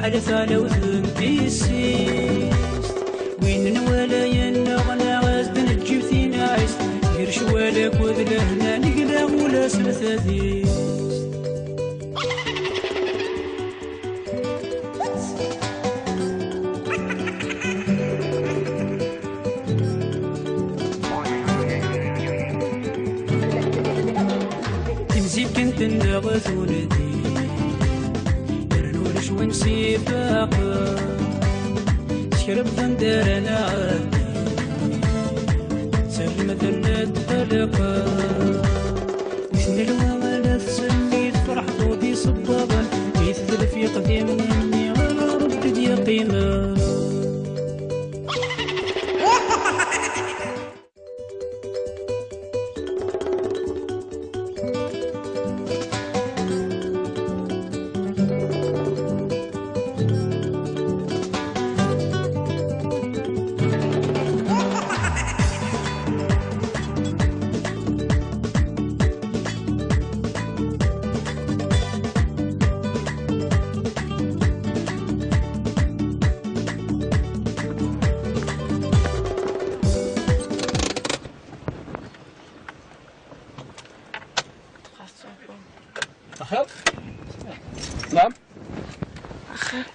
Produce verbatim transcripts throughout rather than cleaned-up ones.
Ala talawt n tissist, win nwala yenneɣ neɣ as-d-neǧǧib tinɛist, gar ccwal akked lehna negla ula s ltadist. Timzikkent-nneɣ tundi, yerna ulac win s-ifaqen. Tekreb tandara n ɛeddi, serrem ad netqelleq. Wissen lwa ala tsemmi tferḥeḍ ur d-isebbaḍen, i tedlef yeqdimen-nni ala Rebbi d-yeqqimen. أخير؟ نعم؟ أخير؟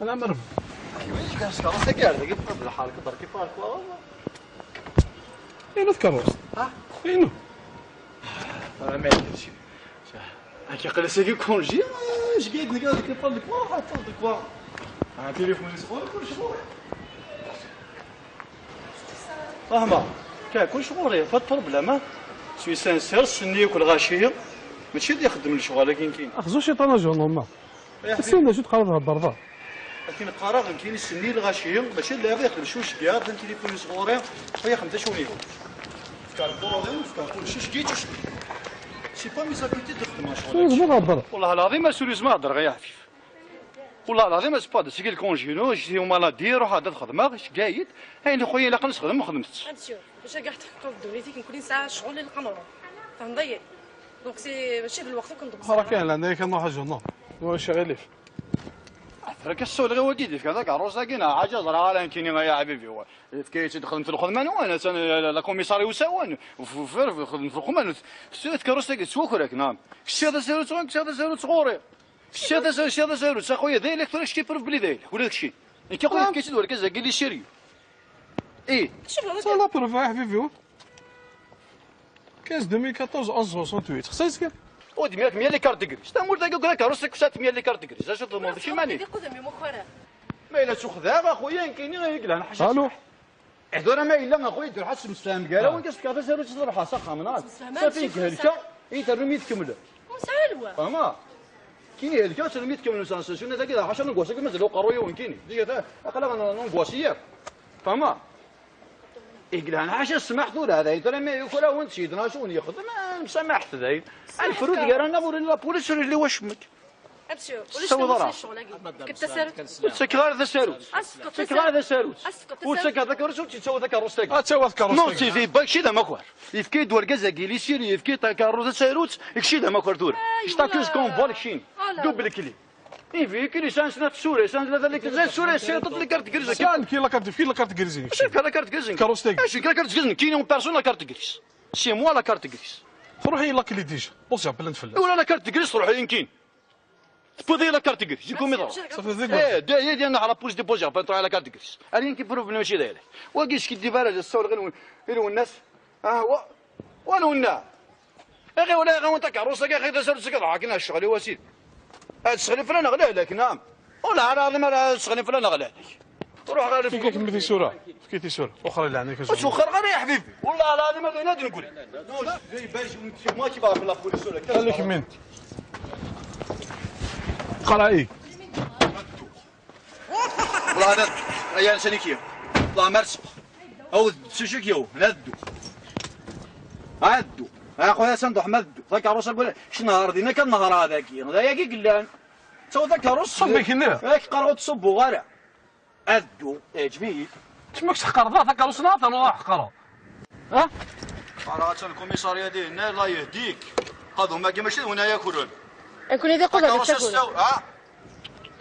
أنا مرحبا. وين كان شكرا؟ سكر، كيف قبل حالك، بركي فارك، والله. إيه، نذكر. ها؟ إيه، نو. أنا ما يدير شي. هاكي قال ساكي كونجي، آه، اش قاعد نقول لك يفضلك واه، يفضلك واه. انا تليفوني سخون كل شهور. فاهمة؟ كاع كل شهور، فات بروبليم، ها؟ سوي سانسير، سني ياكل غاشية. ماشي اللي يخدم الشغل، لكن كاين. اخزو شيطان جورنال. يا حبيبي. السنة شو تقرضها برضا؟ لكن قرار كاين سني الغاشية، ماشي اللي ياخذ شو شكيات، تليفوني سخوري، ويا خمسة شو نيفو. كاربوري، كاربور، شو شكيت، شو شكيت. سي با ميزابيتي تخدم، شو شغل. ما غبر. والله العظيم ما سوريوزمون هضر غير عفيف. والله العظيم ما سباد، سيكي الكونجينو، شتي هما لا دير، روح هذا الخدمة، اش قايد؟ هاي خويا، لا قنص خدم، ما خدمتش. امسيو، باش كاع تحقق في دونيتي، كنكون نسعى شغل اللي نقنعو. فهمت؟ دونك سي ماشي بالوقت كنت بصح. راه كاين عندنا كنروح جونو. واش غير ليف؟ راك السول غير وكيدي في هذاك عروس كاين حاجة زرعة لا يمكن يا حبيبي. هو كي تدخل في الخدمة، وين أنا لا كوميساري وساوان، وفي الخدمة في الخدمة. سويت كروس تاكي سوكرك، نعم. الشيء هذا سيرو تسعون، الشيء هذا سيرو تسعوري. الشيء هذا سيرو، الشيء هذا سيرو تسعوري. خويا ذايلك، ترى شتي بروف بلي ذايلك، ولا داكشي. انت خويا كي تدور كازا قال لي سيريو. ايه. شوف، لا بروف يا حبيبي. كاز ألفين وأربعطاش ألفين وستطاش. خصها يسكن. ودي مية، مية لي كارت غريس. تا مول داك كراك روسك كسات مية لي كارت غريس. اش تضمن شي ماني؟ يقول مي مخرا. ما الا تاخذها اخويا، كاين غير يقلع حاجه. الو. حضور ما الا اخويا، دير حاجه مستفهم كاع. آه. وين كاس كافي سيرو تزرب حاصه خامنا. صافي، كهلكه. اي ترمي تكمل. وسالوا. فهمها؟ كاين هلكه ترمي تكمل سانسيون هذا كذا حاشا نقوسك مازال قرويه وين كاين. ديجا تا اقلا نقوسيه. فهمها؟ يقلع انا عشان سمحت ولا هذا، ترى ما ياكل وانت سيدنا شو يخدم، آه، مسامحت ذاين. الفرود قال انا بقول لا بوليس اللي واش مك. امشي، ولا استوى شنو ضرا. الشغل هاكي؟ كنت سالت. وتسك غير ذا ساروت. اسكت، تسك غير ذا ساروت. اسكت، وتسك هذاك الرسول تسوى ذاك الرسول. اتسوى ذاك الرسول. نو، سي في باك شي ذا ما كوار. يفكي دور كازا كيلي سيري، يفكي تا كارو ذا ساروت، يكشي ذا ما كوار دور. ايوا. اشتا كوز كون بول كشين. دوبل كلي. اي في كلي سانس نات سوري، سانس لا ذلك زي سوري سي طلع لي كارت كريزا. سان كي لا كارت، في كي لا كارت كريزا. شوف لا كارت كريزا. كاروس تاكي. اش كارت كريزا؟ كاين اون بيرسون لا كارت كريزا. سي موا لا كارت غريس. تروحي لا كلي ديجا. بصح بلنت فلاس. ولا لا كارت غريس تروحي يمكن. تبوذي لا كارت غريس. يكون مضر. صافي، زيد. ايه، دا هي ديالنا على بوش دي بوجا، فانتو على كارت غريس. انا يمكن بروف ماشي دايره. وكي سكي دي فارج الصور غير غير الناس. اه، هو. ولا ولا. يا اخي ولا يا اخي وانت كعروسك يا اخي تسرسك ضحكنا الشغل يا وسيد. هاد الشغل فلان غلى لك، نعم. والله العظيم راه الشغل فلان غلى لك. روح غير فين كيكمل في سورة؟ كي تيسور اخرى اللي عندك واش وخر غير يا حبيبي؟ والله العظيم ما غير نقول. نوش زي باش ما كيبغى في لابوليس ولا كذا. خليك من قرا ايه. والله هذا يا انسان كيو. والله ما رسق. او سوشي كيو نادو. عدو. يا خويا سندو حمد دو. ذاك عروس اقول شنو نهار دينا كان نهار هذاك. هذا يا كي قلان. تو ذاك عروس. صبي كنا. ياك قرغو تصبو غير. ادو، اعجبي. تماك تحقر ذا، ذاك روسنا، ثاني راح حقره. ها؟ راه الكوميسارية دي هنا، الله يهديك. قادوا ما كيما شي هنا ياكلون. يكون يدي قدر كاروس يستاكل. السو-، ها؟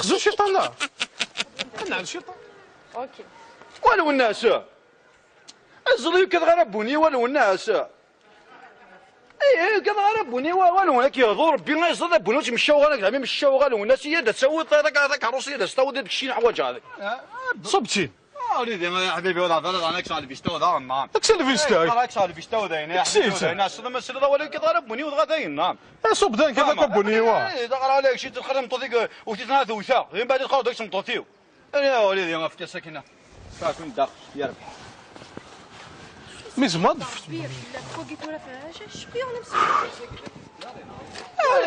Xzu ciṭan, la. Anɛel ciṭan. Ok. Wa Lwennas! Aẓri ur kkateɣ ara Buni, wa Lwennas! Ih, ur kkateɣ ara Buni, wa, wa Lwennas, ad k-yehdu Rebbi, ay ẓriɣ a Buni, ur ttmeccaweɣ ara, nekk d ɛemmi meccaweɣ a Lwennas, iyya-d ad tawiḍ takeṛṛust, iyya-d ad s-tawiḍ ad kcin ḥwaǧeɣ. Ṣubb-tt-in. Ah, ur yelli, a ḥbibi, ur hḍer ara, ad kkseɣ lbista-w daɣen, naɣ? Kkes lbista-k. Ad kkseɣ lbista-w dayen, a ḥbibi, ur yelli, a sliḍ ma sliḍ awal-ik, ɣer Buni, ur dɣa dayen, naɣ? Ṣubb-d kan akka Buni, wa. Daɣen, ala kečč, txedmeḍ-ik, ur t-tewteɣ, di mbaɛd txedmeḍ-ik s tmeṭṭut-iw. Ala, ur yelli, efk-as akin, taɛkun daxel, yerbeḥ. Mi zman.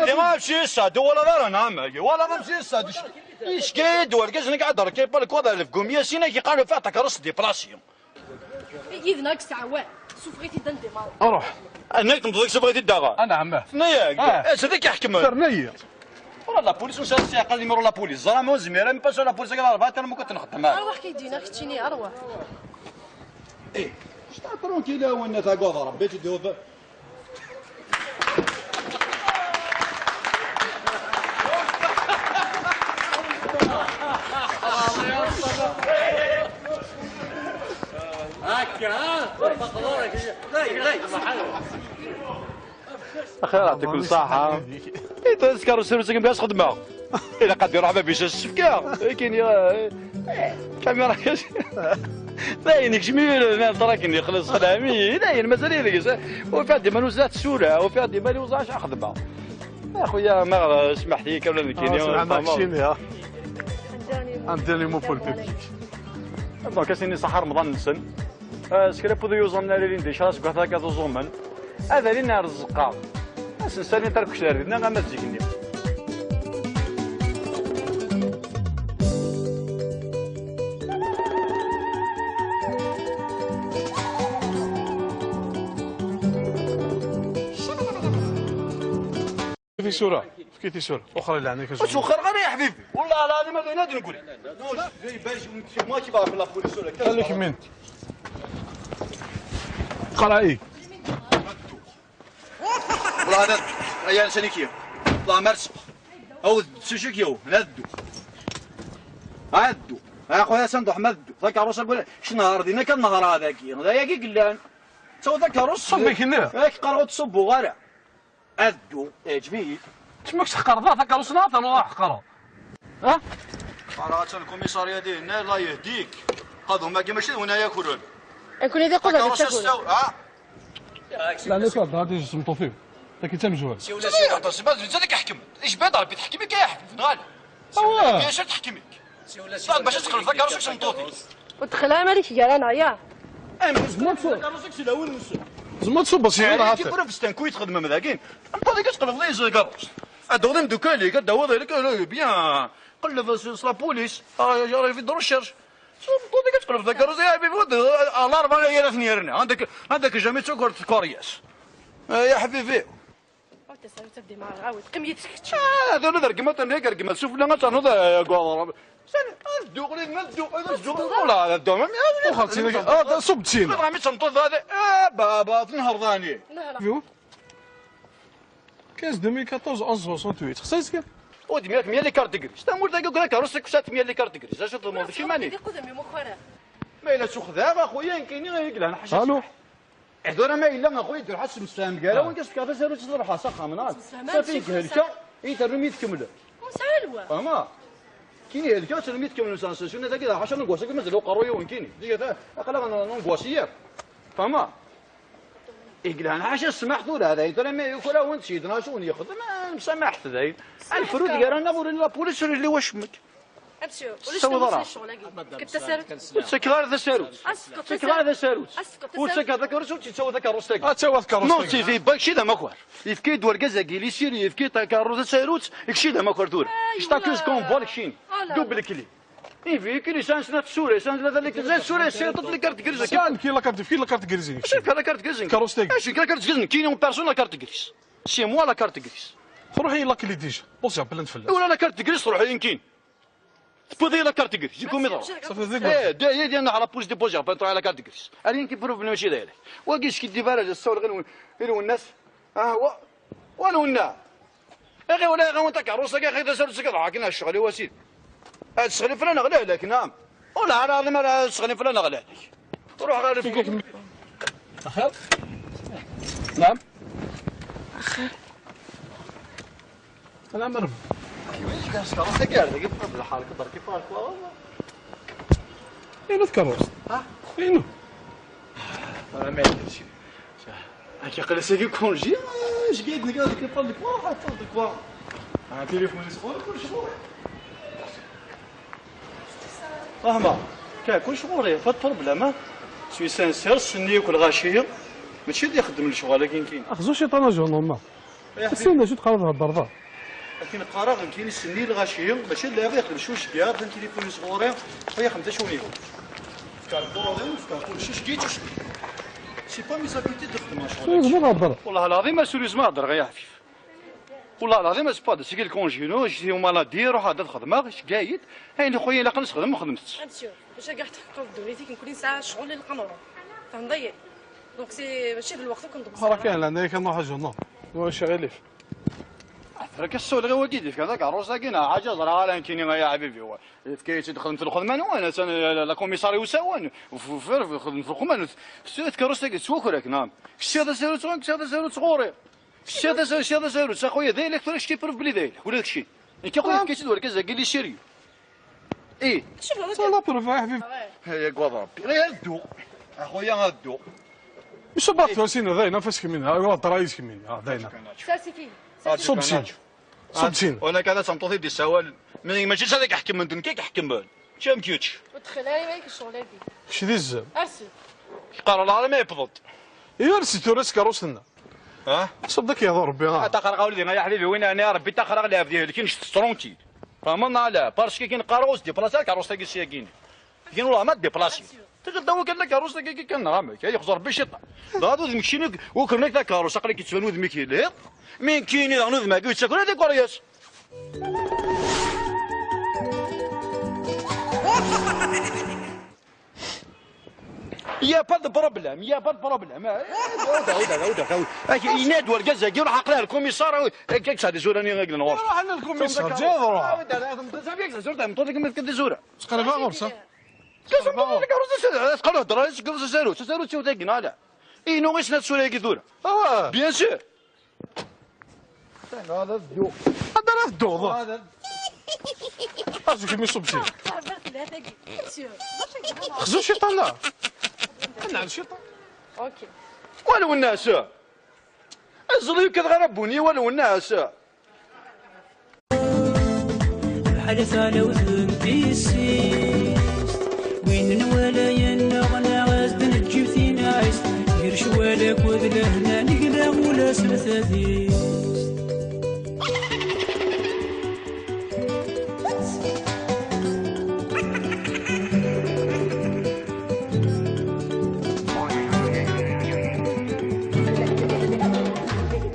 Dima amsi yesseɛd, wala d ara nɛam, wala d amsi yesseɛd. Yecka-yi-d wergaz, nekk ad d-rekkiɣ palkuḍ ar lefgum yasin, ak iqqar ufiɣ takeṛṛust déplacée. Yid-neɣ ad k-steɛwan, sufeɣ-it-id ad ndemar. Ruḥ. Anay temḍeḍ-ik sufeɣ-it-id daɣen. Anɛam. Tenna-yak, ah, d acu i k-iḥekmen? Terna-yi. Ula d la police ur s-iɛqal numéro la police. Ẓer ma ur zmireɣ, mi paso la police, akka d arbaɛ, tara muqel nxeddem ara. Arwaḥ kay d-yenna keččini, arwaḥ. Eh, sta tranquille, a winna tagoḍ, Rebbi tt-id-yuf. هكا، ها؟ لا، لا، لا، لا. Axir, yeɛṭi-ken ṣṣeḥḥa. I tura tkeṛṛust-inu tagi bas xedmeɣ. Ilaq ad iruḥ bab-is ad s-fkeɣ. Akken i, eh, kamira-k. Dayen, ikcem-iyi lehna n trak-nni, xlas, xelɛem-iyi. Dayen, mazal-iyi deg-s. Ufiɣ-d iman-iw zdat ssura, ufiɣ-d iman-iw ẓer acu xedmeɣ. A xuya, ma smaḥt-iyi kan nekkini, ah, smaḥ, tfehmeḍ. Keččini, ha? Un dernier mot pour le public. Donc, ad s-nini ṣaḥḥa Remḍan-nsen. Ah, s kra n wid ur yuẓamen ara ilin di ccṛeɛ seg wakk akka d uẓumen. Ad alin ar Ẓeqqa. Ad sen-salin tarkuct ar dinna ama d zik-nni. Efk-iyi tisura, efk-iyi tisura. Wexxer i leɛnaya-k. Ur ttwexxer ara ya ḥbibi. Wellah lɛadim ad ayen ad neggri. Xali kemmini. Qra'i. Wellah hada, aya nsan-ik. Wellah ma rseq. Aw d sucuk yaw, la ddu. Addu. A xuya Sanduḥ ma ddu. Takeṛṛust akk, kečč nehṛ dinna kan nehṛ dagi. D ayagi i yellan. Ttaw takeṛṛust. Ṣubb-ik nni. Ak qqareɣ ur ttṣubbuɣ ara. Addu, iɛǧeb-iyi. Kečč ma k-teqqareḍ, takeṛṛust neɣ ad ḥeqqreɣ? Ha? Ara atan lkumisarya dinna, Allah yehdik. Qadum-agi mačči d win ara yakren. Akuni d iqubad. Takeṛṛust ad takren. Tastaw-, ha? La, nekk ad ɣadi s tmeṭṭut-iw. Taki d tamezwarut. Tura yehder sima d netta i k-iḥekmen. Ijbad Ṛebbi tḥekkem-ik, ay aḥekmen, neɣ ala? Awah. Bien sûr tḥekkem-ik. Bac ad teqleb takeṛṛust-ik s tmeṭṭut-ik. Ur d-dxil ara Malik gar-aneɣ, ya. Tzemreḍ ad tṣubbeḍ s yiwen ḥaṭi. Kif ur festan ku i txedmem dagi? Tmeṭṭut-ik ad tqelbeḍ i takeṛṛust. Ad d-tawiḍ imeddukal-ik, ad d-tawiḍ ilek, eh, bien. Qelleb s, s la police. Ah, j'arrive de recherche. Tmeṭṭut-ik ad tqelbeḍ takeṛṛust, ya ḥbibi, ur d-, à l'arba ay ara ten-yerna. Anda-k, anda-k jamais d takurt tkeṛyas. Eh, ya ḥbibi. Ur tesɛiḍ ad d-imareɣ, awid, qqim yid-s kečč. Ah, d ula d rregmat, nnig rregmat, sufella ad ternuḍ, eh, deg uɛḍar. Sani, ad dduɣ, ad dduɣ, ad dduɣ, ula ad dduɣ. Uxaṭ, ttini, ah, ṣubb ttini. Tebɣam i tmeṭṭut, ah, baba, tenheṛ dani. Nehṛ. Viu? Quinze deux mille quatorze, onze soixante-huit. Xsayt kan. Ur d-myak mya les cartes grises. Tamurt-agi akk d akeṛṛus, akk sɛant mya les cartes grises. Acu tḍemneḍ, d iman-ik? Ma yella ttuxdaɣ, a xuya, nekkini i yelhan ḥaca. Alo. Eh, tura ma yella, a xuya, ddurḥa semsefham gar-awen, kas-, kas-, s axxam, neɣ? Safi, helkeɣ, i terrum i tkemmlem. Fehma? Kini helkeɣ, terrum i tkemmlem, s, s, s, dagi, ḥaca n ugwas, mazal uqerruy-iw nekkini. Diga, aql-aɣ n, n ugwas i yiḍ. Fehma? I yelhan, ḥaca ssmaḥ tura, dayen, tura ma yuker-awen-d, sidna, acu wen-yexdem, ah, msamaḥet, dayen. Lefrud gar-aneɣ, ur yelli la police, ur yelli wacemma. Amsir, ulac ccɣel-agi. Fket tasarut. Ur ttakeɣ ara tasarut. Ur ttakeɣ ara tasarut. Ur ttakeɣ takeṛṛust, ur tt-yettawi takeṛṛust-agi. Ad tawi takeṛṛust-agi. Non, c'est vrai, kečči d amakar. Yefka-yi-d wergaz-agi, les sérieux, yefka-yi-d takeṛṛust, tasarut, kečči d amakar tura. Je t'accuse comme vol, keččini. Double clé. Un véhicule yesɛan snat tsura, yesɛan tlata les cartes, tsura, yesɛa les cartes grises. Sɛan kra les cartes, fket les cartes grises. Acu fket les cartes grises? Takeṛṛust-agi. Acu fket les cartes grises? Nekkini en personne les cartes grises. C'est moi les cartes grises. Truḥ-iyi la clé déjà. Bon, c'est plein de fell-as. Ula les cartes grises truḥ-iyi nekkini. Tewwiḍ-iyi la carte grise, zik umi ḍra. Ça fait des gars. Eh, da, ya, ya, naḥ la police déposée, enfin, la carte grise. Rien qui prouve mačči d ayla-k. Wagi yeskiddib ara, yessawel ɣer Lwen-, i Lwennas. Ah, wa, wa Lwennas. Axi wala iɣawen takeṛṛust-agi, axi tasarut-agi, dɣa akken ccɣel-iw a sidi. Ad tesseɣli fell-aneɣ lehlak, naam. Ur la ara ara ara tesseɣli fell-aneɣ lehlak. Ruḥ ɣer. Axir? Naam. Axir. Ana merhaba. Kif i tgas taɣas agar dagi tfad lḥal kḍer kif ar kwa. Inu tkeṛṛust? Ha? Inu. Ah, ma yella. Akka qla sagi kunji, ah, je gagne dagi dagi tfad kwa, tfad kwa. Ah, téléphone sxur, kulci ɣur-i. Fahma, ka kulci ɣur-i, pas de problème, hein. Je suis sincère, senni-k lɣaci, mačči d ixeddem lecɣal-agi nekkini. Axzu ciṭan a Jean Norma. Sin d acu teqqareḍ theddreḍ? Akken qqareɣ nekkini senni lɣaci, mačči d lɛib ixeddem cwi ceggiɛat, d tilifun-is ɣur-i, ur yaxdem d acu wen-yehwan. Fkeɣ lkuruḍ-iw, fkeɣ kullec, ceggi-tt, ceggi. C'est pas mes habitudes d xedmeɣ ccɣel-agi. Sérieusement theddreḍ? Wallah lɛaḍim, sérieusement heddreɣ, ay aḥbib. Wallah lɛaḍim, c'est pas de seg lkonji-inu, je suis malade, ruḥeɣ ad xedmeɣ, ceggeɛ-iyi-d, ayen i xuya ilaqen ad nexdem, xedmet-tt. Amsir, maca kra tḥeqqeɣ ddunit-ik, nekkni nesɛa ccɣel ilaqen nruḥ. Fehmeḍ-iyi? Donc c'est, mačči d lweqt akk n tebṣira. Ḥarak kan, lɛanda kan nruḥ ajenna. Ur ncɣil-if. Ḥarak ssawleɣ i wagi d-ifka takeṛṛust-agi, neɣ ḥaǧa ẓriɣ ala nekkini, ay aḥbibi, wa. Yefka-yi-tt-id xedmet lxedma-nwen, atan la, la, la komisari usawen, f-, f-, f-, xedmet lxedma-nwen. Tkeṛṛust-agi tettwaker-ak, neɣ? Kečč tesɛiḍ tasarut-nwen, kečč tesɛiḍ tasarut sɣur-i. Kečč tesɛiḍ tasarut, tesɛiḍ tasarut, a xuya, d ayla-k tura, kečč tipruf belli d ayla-k, ula d kečči. Nekk a xuya, yefka-tt-id wergaz-agi, il est sérieux. Ih. Acu la preuve, a ḥbibi. Ay agad Rebbi, ay ad dduɣ. A xuya, ad dduɣ. Iṣubb-aɣ tfarsin, dayen, af asekmin, ay, wa, ṭray asekmin, ah, dayen. Sers-it-id. Sers-it-id. Ṣubb sin. Ṣubb sin. Wala kan d tameṭṭut i d-yessawalen. Mi, mačči d ad k-ḥekmen, d nekk i k-ḥekmen. Ččam kečč. Ur ttxil ara iman-ik ccɣel-agi. Kečč d izzem. Arsi. Yeqqar lɛaḍima yewweḍ-d. Ihi arsi tura s tkeṛṛust-nneɣ. Ha? Ṣubb ad k-yehḍu Rebbi, ha? Ṭaxer ɣawli di, ay aḥbibi, win ɛni a Ṛebbi ṭaxer-aɣ lɛebd ihelken s tronki. Tfehmeḍ neɣ ala? Parce que akken qqareɣ ur s-déplacer takeṛṛust-agi s yagini. Akken ur ɛmad déplacer. Taqil d awal kan takeṛṛust-agi kan neɣ amek? Ay ixẓer Rebbi ciṭan. Dɣa d udem keččini ukren-ak takeṛṛust, aql-ak yettban udem-ik yelhiḍ. Mi nekkini daɣen udem-agi yettaker ad ikeṛ yes. Il y a pas de problème, il y a pas de problème. Yenna-d wergaz-agi, ruḥ aql-i ar lkumiṣar, akka tesɛa tizura-nni i yellan ɣur-s. Ruḥ ar lkumiṣar, ǧiḍ ruḥ. Tqerreb ɣur-s, ha? Tqerreb ɣur-s, tqerreb, tqerreb, tasarut, tasarut-iw tagi, neɣ ala? Inu i snat tsura-agi tura. Bien sûr. Hada ara tedduḍ. Hada ara tedduḍ. Acu kemm iṣubb sin. Xzu ciṭan la. Anɛel ciṭan. Ok. Wa Lwennas. Ẓẓel yekkat ɣer abuni wal wennas. Bḥal talawt n tissist, win nwala yenneɣna as-d neǧǧib tinɛist, gar ccwal akked lehna negla ula s tadist.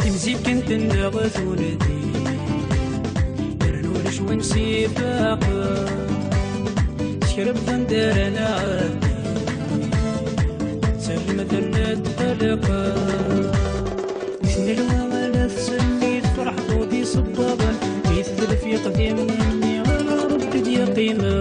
Timzikkent-nneɣ tundi, yernu ulac win s-ifaqen. Skreb tandara n aɛeddi, selmed netqelleq. Wissen lwa ala tselli tferḥeḍ udi sebbaḍen, i telfiq dimni ala Rebbi d-yeqqimen.